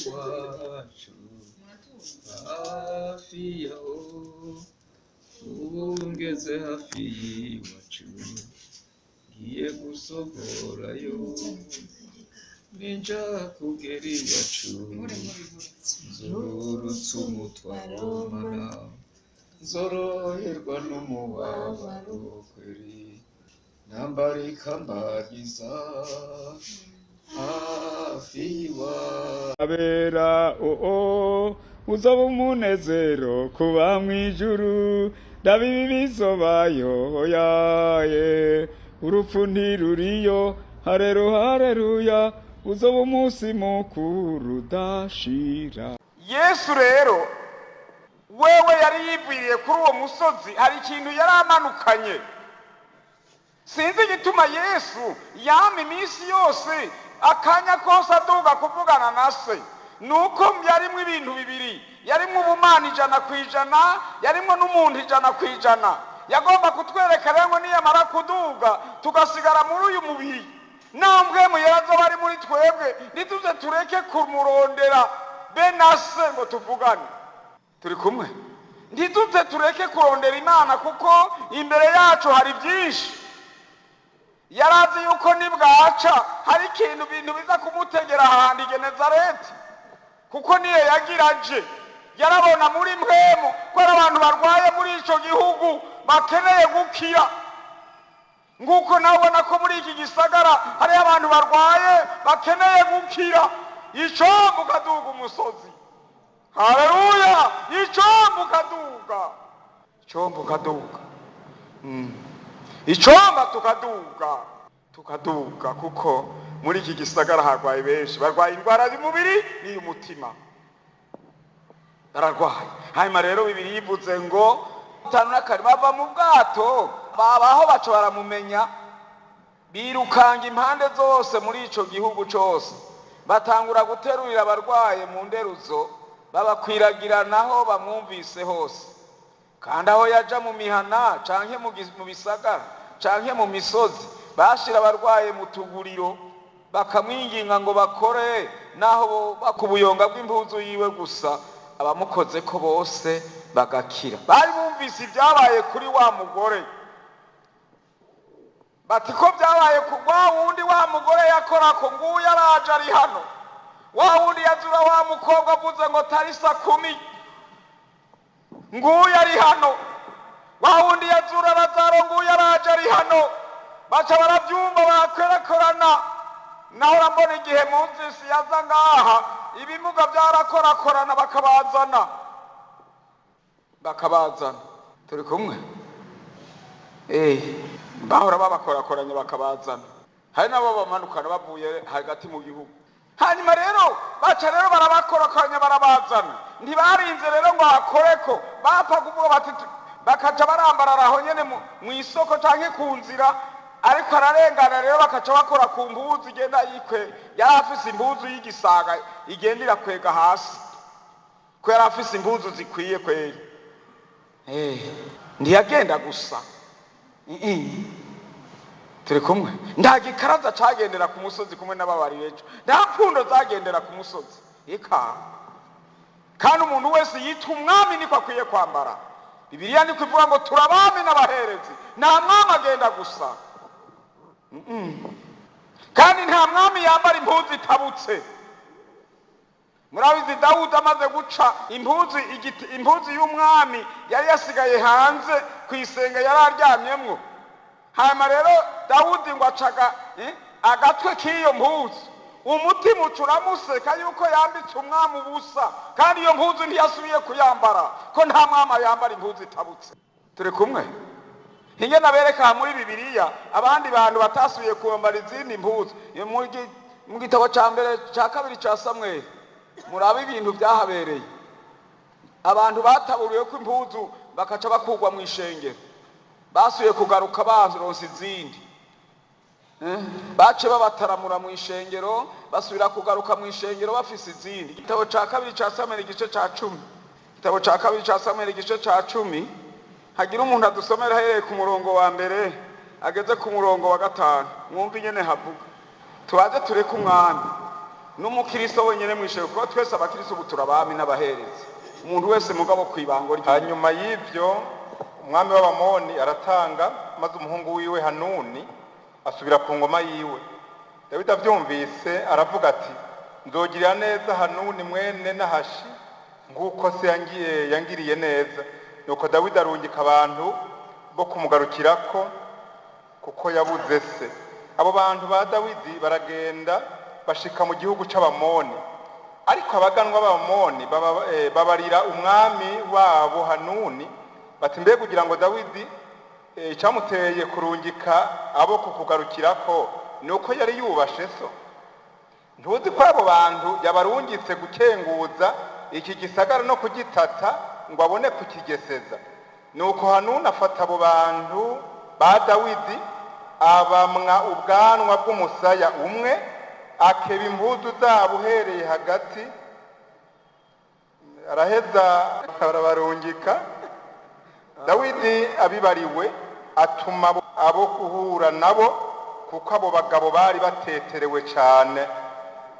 Y'iwacu, hafi yaho, ubu ngeze hafi y'iwacu, ngiye gusohorayo, ninja kugera iwacu, nzurutse umutwaro mana, nzoroherwa n'umubabaro kweri, nambara ikambariza hafi y'iwacu. Abera oo uzaba umunezero kuba mw'ijuru, ndabibi bizobayo yaye, urupfu ntiruriyo, hareru hareruya, uzoba umunsi mukuru udashira. Yesu rero wewe yari yiviriye kuri uwo musozi, hari ikintu yari amanukanye. Sinzi igituma Yesu yama iminsi yose akanya kose aduga kuvugana na se. Nuko yarimwo ibintu bibiri, yarimwo ubumana 100%, yarimwo n'umuntu 100%. Yagomba kutwereka rero ngo niyamara kuduga tugasigara muri uyu mubiri, nambwe muyerazo bari muri twebwe, ntituze tureke kumurondera be na se ngo tuvugane. Turi kumwe, ntituze tureke kurondera Imana kuko imbere yacu hari byinshi. Yarazi yuko nibwaca hari ikintu bintu biza kumutegera ahantu i Genezareti, kuko niyo yagira aje yarabona muri mpwemu ko ari abantu barwaye muri ico gihugu bakeneye gukira, nk'uko nawe ubona ko muri iki gisagara hariho abantu barwaye bakeneye gukira. Icombo ukaduga umusozi, haleluya, icombo ukaduga, icombo ukaduga, icomba tukaduga, tukaduga, kuko muri iki gisagara harwaye benshi, barwaye indwara y'umubiri n'iy'umutima, bararwaye. Hanyuma rero Bibiliya ivuze ngo 5 na 2 bava mu bwato, babaho baca baramumenya, birukanga impande zose muri ico gihugu cose, batangura guterurira abarwaye mu nderuzo, babakwiragiranaho bamwumvise hose. Kandi aho yaja mu mihana canke mu bisagara canke mu misozi, bashira abarwaye mu tuguriro, bakamwinginga ngo bakore naho bakubuyonga bw'impuzu yiwe gusa, abamukoze ko bose bagakira. Bari bumvise ibyabaye kuri wa mugore, bati ko byabaye ku wa wundi wa mugore yakora ko nguyu araje ari hano, wa wundi yazura wa mukobwa avuze ngo tarisa 10, nguyu ari hano, wa wundi yazura Lazaro nguyu araje ari hano. Baca barabyumva bakwerakorana. Naho urambona igihe Moses yaza ngaha, ibimuga byarakorakorana bakabazana, bakabazana. Turi kumwe? Bahora babakorakoranya bakabazana, hari nabo bamanukana bavuye hagati mu gihugu. Hanyuma rero baca rero barabakorakoranya barabazana, ntibarinze rero ngo hakoreko, bapfa kuvuga bati bakaca barambarara aho nyene mu isoko canke ku nzira, ariko ararengana rero bakaca bakora ku mpuzu igenda yikwe. Yari afise impuzu y'igisaga igenda irakwega hasi, ko yari afise impuzu zikwiye kweri. Ntiyagenda gusa. Turi kumwe? Nta gikaraza cagendera ku musozi kumwe n'ababari ejo, nta pfundo zagendera ku musozi. Eka kandi umuntu wese yitwa umwami niko akwiye kwambara. Bibiliya niko ivuga ngo turabami n'abaherezi. Nta mwami agenda gusa, kandi nta mwami yambara impuzu itabutse. Murabizi Dawudi amaze guca impuzu, igiti, impuzu y'umwami yari yasigaye hanze ku isenga yari aryamyemwo. Hanyuma rero Dawudi ngo acaga agatwe k'iyo mpuzu, umutima uca uramuseka yuko yambitse umwami ubusa, kandi iyo mpuzu ntiyasubiye kuyambara, ko nta mwami yambara impuzu itabutse. Turi kumwe? Inge nabereka muri Bibiliya abandi bantu batasubiye kwambara izindi mpuzu. Mu gitabo ca mbere ca kabiri ca Samweli murabe ibintu byahabereye. Abantu bataburiwe ko impuzu bakaca bakugwa mu ishengero, basubiye kugaruka baronse izindi. Bace babataramura mu ishengero, basubira kugaruka mu ishengero bafise izindi. Igitabo ca kabiri ca Samweli igice ca 10. Igitabo ca kabiri ca Samweli igice ca 10, hagira umuntu adusomera ahereye ku murongo wa mbere ageze ku murongo wa 5, mwumve ingene havuga. Tubaze tureke umwami. N'umukristo wenyine mw'ishengero, kuko twese abakristo ubu turabami n'abaherezi, umuntu wese mugabo kw'ibango rye. Hanyuma y'ibyo umwami w'Abamoni aratanga, maze umuhungu wiwe Hanuni asubira ku ngoma yiwe. Dawidi abyumvise aravuga ati: "Nzogirira neza Hanuni mwene Nahashi nk'uko se yangiriye neza." Nuko Dawidi arungika abantu bo kumugarukirako kuko yabuze se. Abo bantu ba Dawidi baragenda bashika mu gihugu c'Abamoni, ariko abaganwa b'Abamoni babarira umwami wabo Hanuni bati: "Mbega kugira ngo Dawidi icamuteye kurungika abo kukugarukirako ni uko yari yubashe so? Ntuzi ko abo bantu yabarungitse gukenguza iki gisagara no kugitata ngo abone kukigeseza?" Nuko Hanuni afata abo bantu ba Dawidi, abamwa ubwanwa bw'umusaya umwe, akeba impuzu zabo uhereye hagati, araheza arabarungika. Dawidi abibariwe atuma abo guhura nabo, kuko abo bagabo bari bateterewe cyane.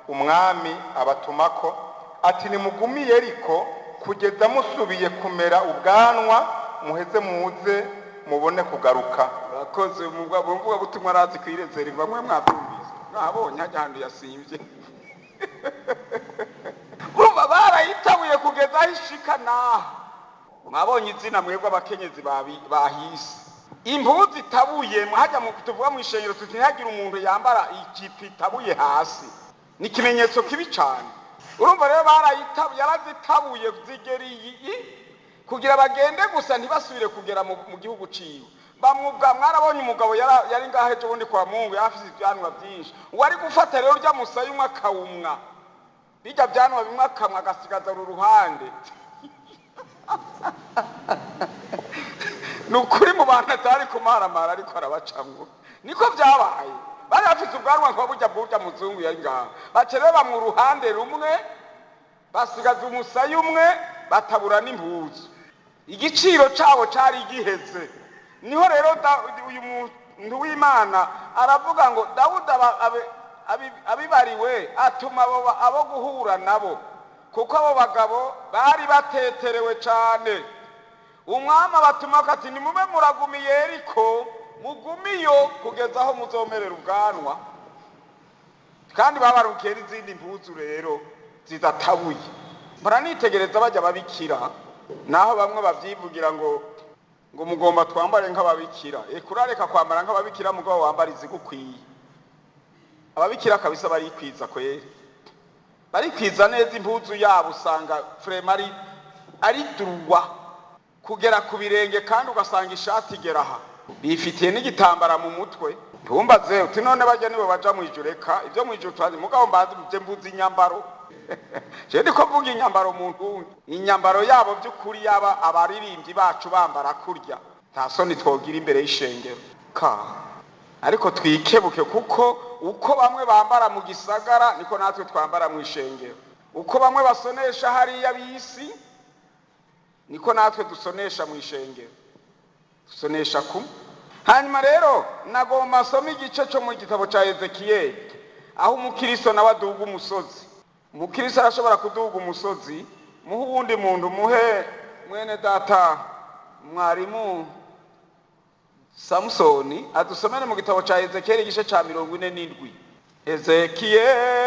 Umwami abatumako ati: "Nimugumiye ariko kugeza musubiye kumera ubwanwa, muheze muze mubone kugaruka." Urakoze. Umuvuga butumwa arazi kwirezera, bamwe mwabyumvise, mwabonye hajya ahantu yasimvye. Urumva barayitabuye kugeza aho ishika naha. Mwabonye izina mwebwe abakenyezi bahise impuzu itabuye hajya mu tuvuga mu ishengero tuti ntihagire umuntu yambara ijipo itabuye hasi, ni ikimenyetso kibi cyane. Urumva rero barayitabuye, yarazitabuye zigera iyi kugira bagende gusa ntibasubire kugera mu gihugu ciwe. Bamwubwa mwarabonye umugabo yari ngaho ejo bundi kwa Mungu, yari afise ibyanwa byinshi. Uwari gufata rero urya musaya umwe akawumwa bijya byanwa bimwe akamwa agasigaza uru ruhande, ni ukuri mu bantu atari kumaramara, ariko arabacamwo. Niko byabaye, bari bafite ubwanwa nka burya bw'urya muzungu yari ngaho. Baca rero bamwa uruhande rumwe, basigaza umusaya umwe, batabura n'impuzu. Igiciro cabo cari giheze. Niho rero uyu muntu w'Imana aravuga ngo Dawudi abibariwe atuma abo guhura nabo, kuko abo bagabo bari bateterewe cane. Umwami abatuma ati: "Nimube muragumiye Yeriko, mugumiyo kugeza aho muzomerera ubwanwa." Kandi babarukiye n'izindi mpuzu rero zidatabuye. Muranitegereza bajya babikira, naho bamwe bavyivugira ngo mugomba twambare nk'ababikira. Eka urareka kwambara nk'ababikira, mugabo wambara izigukwiye. Ababikira kabisa barikwiza kweri, barikwiza neza. Impuzu yabo usanga frema ari droit kugera ku birenge, kandi ugasanga ishati igera aha, bifitiye n'igitambara mu mutwe. Ntumbaze uti: "None bajya nibo baja mu ijuru?" Reka ibyo mu ijuru turazi, mugabo mbazi mje mvuze inyambaro. Je ndiko mvuga inyambaro mu ntungi, inyambaro yabo by'ukuri. Yaba abaririmbyi bacu bambara kurya, nta soni twogira imbere y'ishengero ka. Ariko twikebuke, kuko uko bamwe bambara mu gisagara niko natwe twambara mu ishengero. Uko bamwe basonesha hariya bisi niko natwe dusonesha mu ishengero, dusonesha kumwe. Hanyuma rero nagomba nsome igice cyo mu gitabo cya Ezekiyeli, aho umukristo nawe aduga umusozi. Umukristo arashobora kuduga umusozi. Muhe uwundi muntu, muhe mwene data mwarimu Samusoni adusomere mu gitabo cya Ezekiyeli igice cya 47.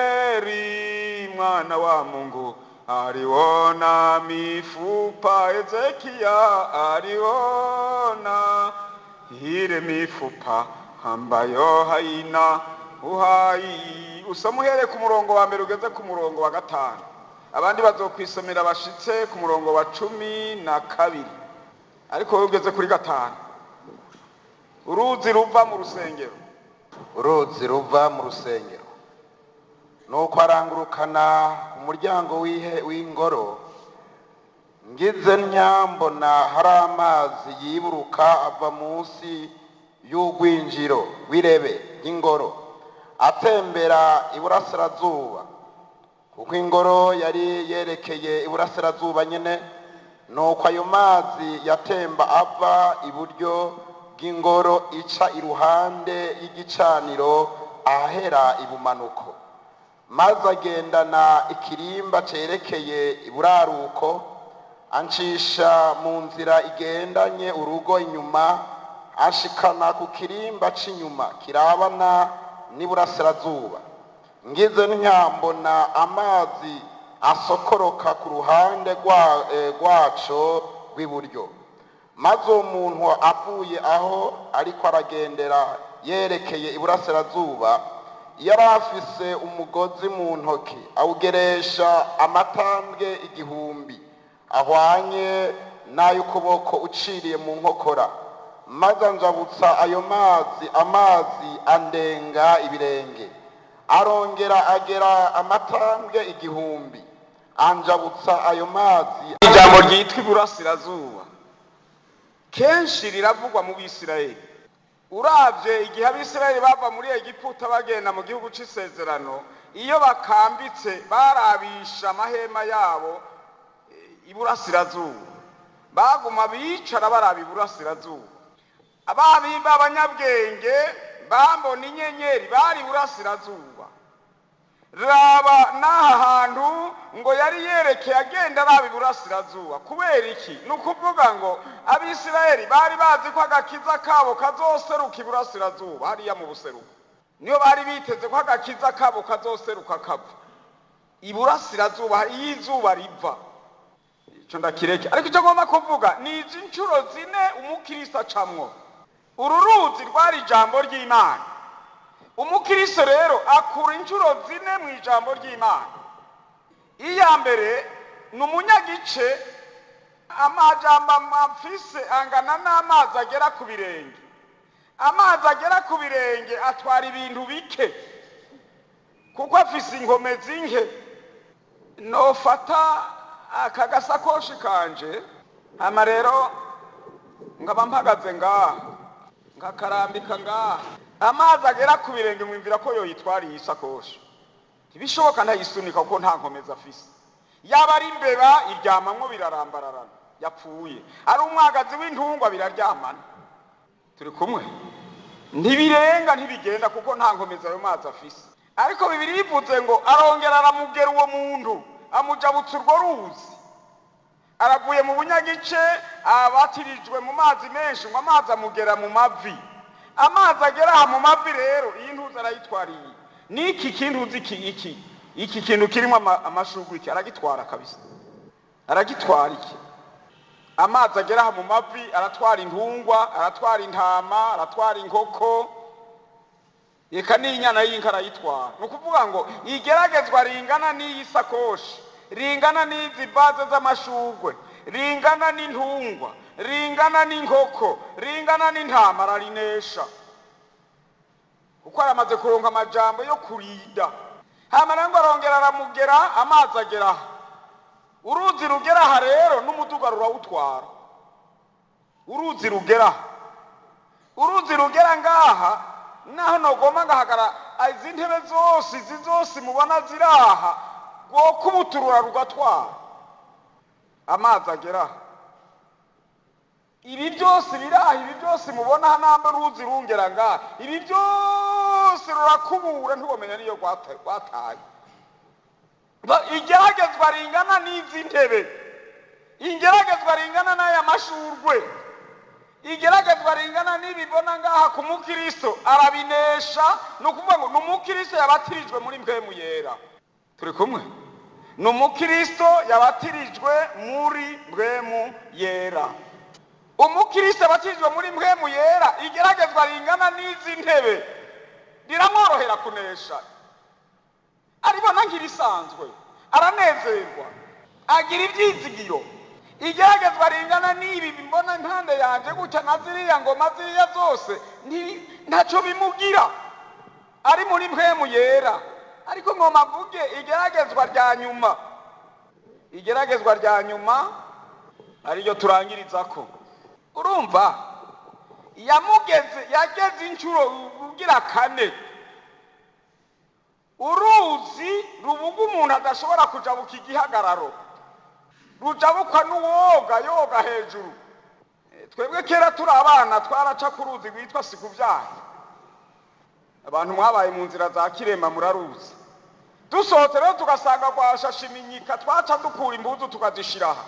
Ezekiyeli mwana wa Mungu aliona mifupa, Ezekiya aliona ile mifupa ambayo haina uhai. Usome uhereye ku murongo wa mbere ugeze ku murongo wa gatanu. Abandi bazokwisomera bashitse ku murongo wa 12, ariko wowe ugeze kuri gatanu. Uruzi ruva mu rusengero. Uruzi ruva mu rusengero. Nuko arangurukana ku muryango w'ingoro. Ngize nyambona hari amazi yiburuka ava munsi y'urwinjiro rw'irebe ry'ingoro, atembera iburasirazuba, kuko ingoro yari yerekeye iburasirazuba nyine. Nuko ayo mazi yatemba ava iburyo bw'ingoro ica iruhande y'igicaniro ahera ibumanuko. Maze agendana ikirimba cerekeye iburaruko, ancisha mu nzira igendanye urugo inyuma, anshikana ku kirimba c'inyuma kirabana n'iburasirazuba. Ngize ntya mbona amazi asokoroka ku ruhande rwaco rw'iburyo. Maze uwo muntu avuye aho ariko aragendera yerekeye iburasirazuba, yari afise umugozi mu ntoki, awugeresha amatambwe 1000 ahwanye n'ay'ukuboko uciriye mu nkokora. Maze anjabutsa ayo mazi, amazi andenga ibirenge. Arongera agera amatambwe 1000, anjabutsa ayo mazi. Ijambo ryitwa iburasirazuba kenshi riravugwa mu Bisirayeli. Uravye igihe Abisirayeli bava muri Egiputa bagenda mu gihugu c'isezerano, iyo bakambitse barabisha amahema yabo iburasirazuba, baguma bicara baraba iburasirazuba. Ababi b'abanyabwenge bambona inyenyeri bari iburasirazuba. Raba n'aha hantu ngo yari yerekeye agenda araba iburasirazuba. Kubera iki? Ni ukuvuga ngo Abisirayeli bari bazi ko agakiza kabo kazoseruka iburasirazuba, hariya mu buseruko niyo bari biteze ko agakiza kabo kazoseruka kava iburasirazuba, iyo izuba riva. Ico ndakireke, ariko icyo ngomba kuvuga ni izi nshuro zine umukristo acamwo. Uru ruzi rwari ijambo ry'Imana. Umukristo rero akura inshuro zine mu ijambo ry'Imana. Iya mbere ni umunyagice, amajambo amafise angana n'amazi agera ku birenge. Amazi agera ku birenge atwara ibintu bike kuko afise inkomezi nke. Nofata aka gasakoshi kanje, hama rero nkaba mpagaze ngaha nkakarambika ngaha, amazi agera ku birenge mwumvira ko yoyitwara iyi sakoshi? Ntibishoboka, ntayisunika kuko nta nkomezi afise. Yaba ari imbeba iryamamwo birarambararana yapfuye, ari umwagazi w'intungwa biraryamana. Turi kumwe? Ntibirenga, ntibigenda kuko nta nkomezi ayo mazi afise. Ariko Bibiliya ivuze ngo arongera aramugera uwo muntu, amujabutsa urwo ruzi. Aravuye mu bunyagice, abatirijwe mu mazi menshi, ngo amazi amugera mu mavi. Amazi agera aha mu mavi rero, iyi ntuzi arayitwariye. N'iki kintu uzi, iki kintu kirimo amashurwe, iki aragitwara kabisa, aragitwara iki. Amazi agera aha mu mavi aratwara intungwa, aratwara intama, aratwara inkoko, reka n'inyana y'inka arayitwara. Ni ukuvuga ngo igeragezwa ringana n'iyi sakoshi, ringana n'izi vaze z'amashurwe, ringana n'intungwa, ringana n'inkoko, ringana n'intama, ararinesha kuko aramaze kuronka amajambo yo kurinda. Hama rero ngo arongera aramugera, amazi agera aha. Uruzi rugera aha rero n'umuduga rurawutwara. Uruzi rugera aha, uruzi rugera ngaha, naho nogomba ngahagara, izi ntebe zose, izi zose mubona ziri aha, rwokubuturura rugatwara. Amazi agera aha, ibi byose biri aha, ibi byose mubona aha, namba uruzi rungera ngaha, ibi byose rurakubura, ntiwomenya niyo rwataye. Igeragezwa ringana n'izi ntebe, igeragezwa ringana n'aya mashurwe, igeragezwa ringana n'ibibona ngaha, ku mukristo arabinesha. Ni ukuvuga ngo ni umukristo yabatirijwe muri mpwemu yera. Turi kumwe? Ni umukristo yabatirijwe muri mpwemu yera. Umukristo yabatirijwe muri mpwemu yera, igeragezwa ringana n'izi ntebe riramworohera kunesha. Aribona nk'irisanzwe, aranezerwa, agira ibyizigiro. Igeragezwa ringana n'ibi mbona impande yanjye gutya na ziriya ngoma ziriya zose, ntacyo bimugira ari muri mpwemu yera. Ariko ngoma mvuge igeragezwa rya nyuma, igeragezwa rya nyuma ariryo turangirizako. Urumva yamugeze, yageze inshuro ugira kane. Uruzi rubuga umuntu adashobora kujabuka igihagararo, rujabukwa n'uwoga yoga hejuru. Twebwe kera turi abana twaraca ku ruzi rwitwa Sikuvyaye. Abantu mwabaye mu nzira za Kirema muraruzi. Dusohotse rero tugasanga rwashashe iminyika, twaca dukura impuzu tukazishiraha,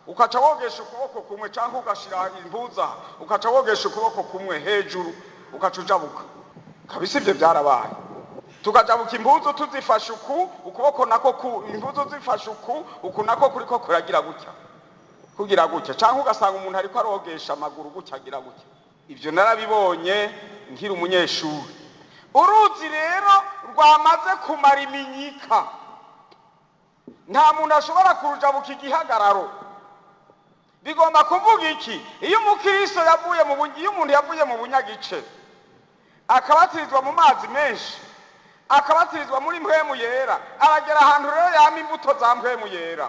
ukaca wogesha ukuboko kumwe cyangwa ugashira impuzu aha, ukaca wogesha ukuboko kumwe hejuru, ukaca ujabuka kabisa. Ibyo byarabaye, tukajabuka impuzu tuzifashe uku, ukuboko nako ku impuzu zifashe uku, uku nako kuriko kuragira gutya, kugira gutya, cyangwa ugasanga umuntu ariko arogesha amaguru gutya, agira gutya. Ibyo narabibonye nkiri umunyeshuri. Uruzi rero rwamaze kumara iminyika, nta muntu ashobora kurujabuka igihagararo. Bigomba kuvuga iki? Iyo umukristo yavuye mu iyo umuntu yavuye mu bunyagice, akabatirizwa mu mazi menshi, akabatirizwa muri mpwemu yera, aragera ahantu rero yama imbuto za mpwemu yera,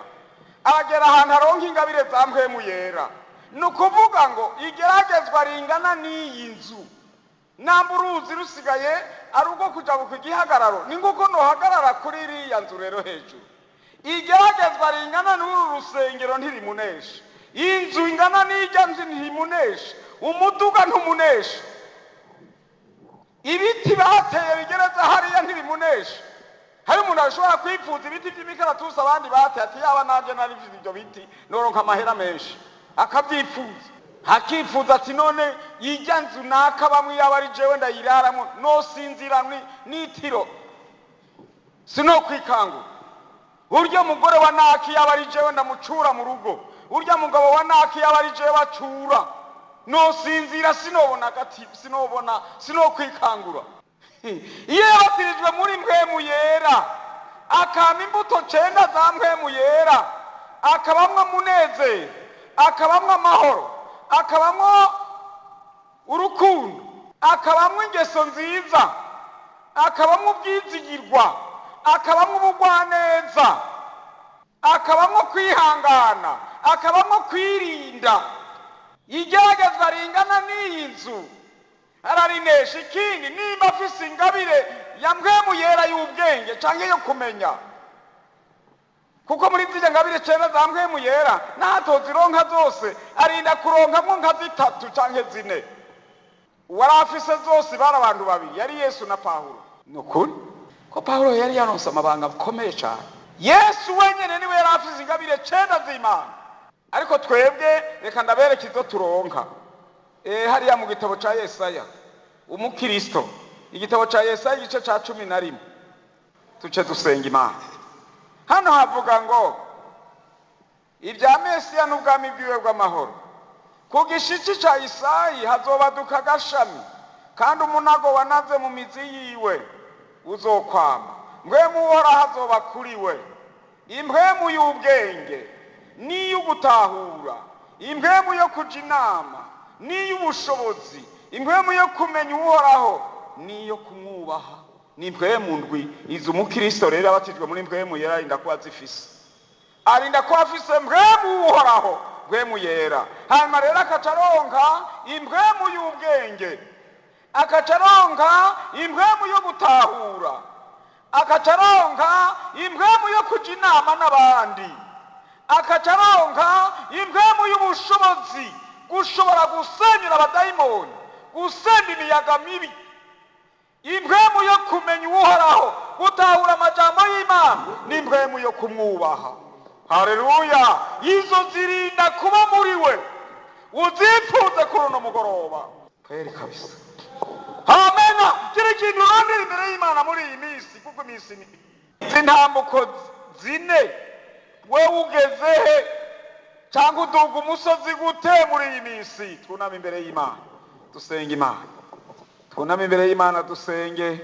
aragera ahantu aronka ingabire za mpwemu yera. Ni ukuvuga ngo igeragezwa ringana n'iyi nzu, namba uruzi rusigaye ari urwo kujabuka igihagararo, ni nguko nohagarara kuri iriya nzu rero hejuru. Igeragezwa ringana n'uru rusengero ntirimunesha, inzu ingana n'ijya nzu ntimunesha, umuduga ntumunesha, ibiti bateye bigereza hariya ntibimunesha. Hari umuntu ashobora kwifuza ibiti by'imikaratusi abandi bateye, ati yaba nanjye nari mfite ibyo biti noronka amahera menshi, akabyifuza, akifuza ati none ijya nzu naka bamwe yaba ari jewe ndayiraramo nosinzira n'itiro sinokwikangura. Urya mugore wa naki yaba ari jewe ndamucura mu rugo, urya mugabo wa naki yaba ari jewe acura nosinzira, sinobona agati, sinobona, sinokwikangura. Iyo yabatirijwe muri mpwemu yera, akama imbuto 9 za mpwemu yera, akabamwo munezero, akabamwo amahoro, akabamwo urukundo, akabamwo ingeso nziza, akabamwo ubwizigirwa, akabamwo ubugwaneza, akabamwo kwihangana, akabamwo kwirinda. Igeragezwa ringana n'iyi nzu ararinesha. Ikindi, nimba afise ingabire ya mpwemu yera y'ubwenge canke yo kumenya, kuko muri zirya ngabire 9 za mpwemu yera ntatozironka zose, arinda kuronkamwo nka 3 canke 4. Uwari afise zose bari abantu babiri, yari Yesu na Pawulo. Ni ukuri ko Pawulo yari yaronse amabanga akomeye cane. Yesu wenyene niwe yari afise ingabire 9 z'Imana. Ariko twebwe reka ndabereke izo turonka. Hariya mu gitabo ca Yesaya, umukristo, igitabo ca Yesaya igice ca 11, tuce dusenga Imana. Hano havuga ngo ibya Mesiya n'ubwami bwiwe bw'amahoro. Ku gishitsi ca Isayi hazobaduka agashami, kandi umunago wanaze mu mizi yiwe uzokwama. Mpwemu Uhoraho azoba kuri we, impwemu y'ubwenge n'iy'ugutahura, impwemu yo kuja inama n'iy'ubushobozi, impwemu yo kumenya Uhoraho n'iyo kumwubaha. Ni impwemu ndwi izo umukristo rero abatijwe muri mpwemu yera arinda kuba azifise, arinda kuba afise mpwemu Uhoraho, mpwemu yera. Hanyuma rero akaca aronka impwemu y'ubwenge, akaca aronka impwemu yo gutahura, akaca aronka impwemu yo kuja inama n'abandi, akaca aronka impwemu y'ubushobozi, gushobora gusenyura abadayimoni, gusenda imiyaga mibi, impwemu yo kumenya Uhoraho, gutahura amajambo y'Imana, n'impwemu yo kumwubaha. Haleluya! Izo zirinda kuba muri we, uzipfuze kuri uno mugoroba kweri kabisa. Amena. Kiri kintu urondera imbere y'Imana muri iyi minsi, kuko iminsi ni izi ntambuko 4, wewe ugeze he cyangwa uduga umusozi gute muri iyi minsi? Twuname imbere y'Imana dusenge Imana, twuname imbere y'Imana dusenge.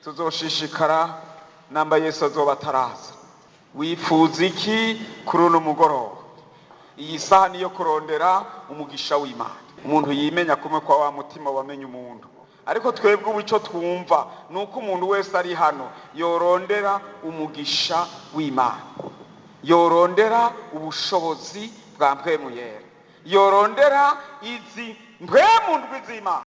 Tuzoshishikara namba Yesu azoba ataraza. Wifuza iki kuri uno mugoroba? Iyi saha niyo kurondera umugisha w'Imana. Umuntu yimenya kumwe kwa wa mutima wamenye umuntu. Ariko twebwe ubu ico twumva nuko umuntu wese ari hano yorondera umugisha w'Imana, yorondera ubushobozi bwa mpwemu yera, yorondera izi mpwemu ndwi z'Imana.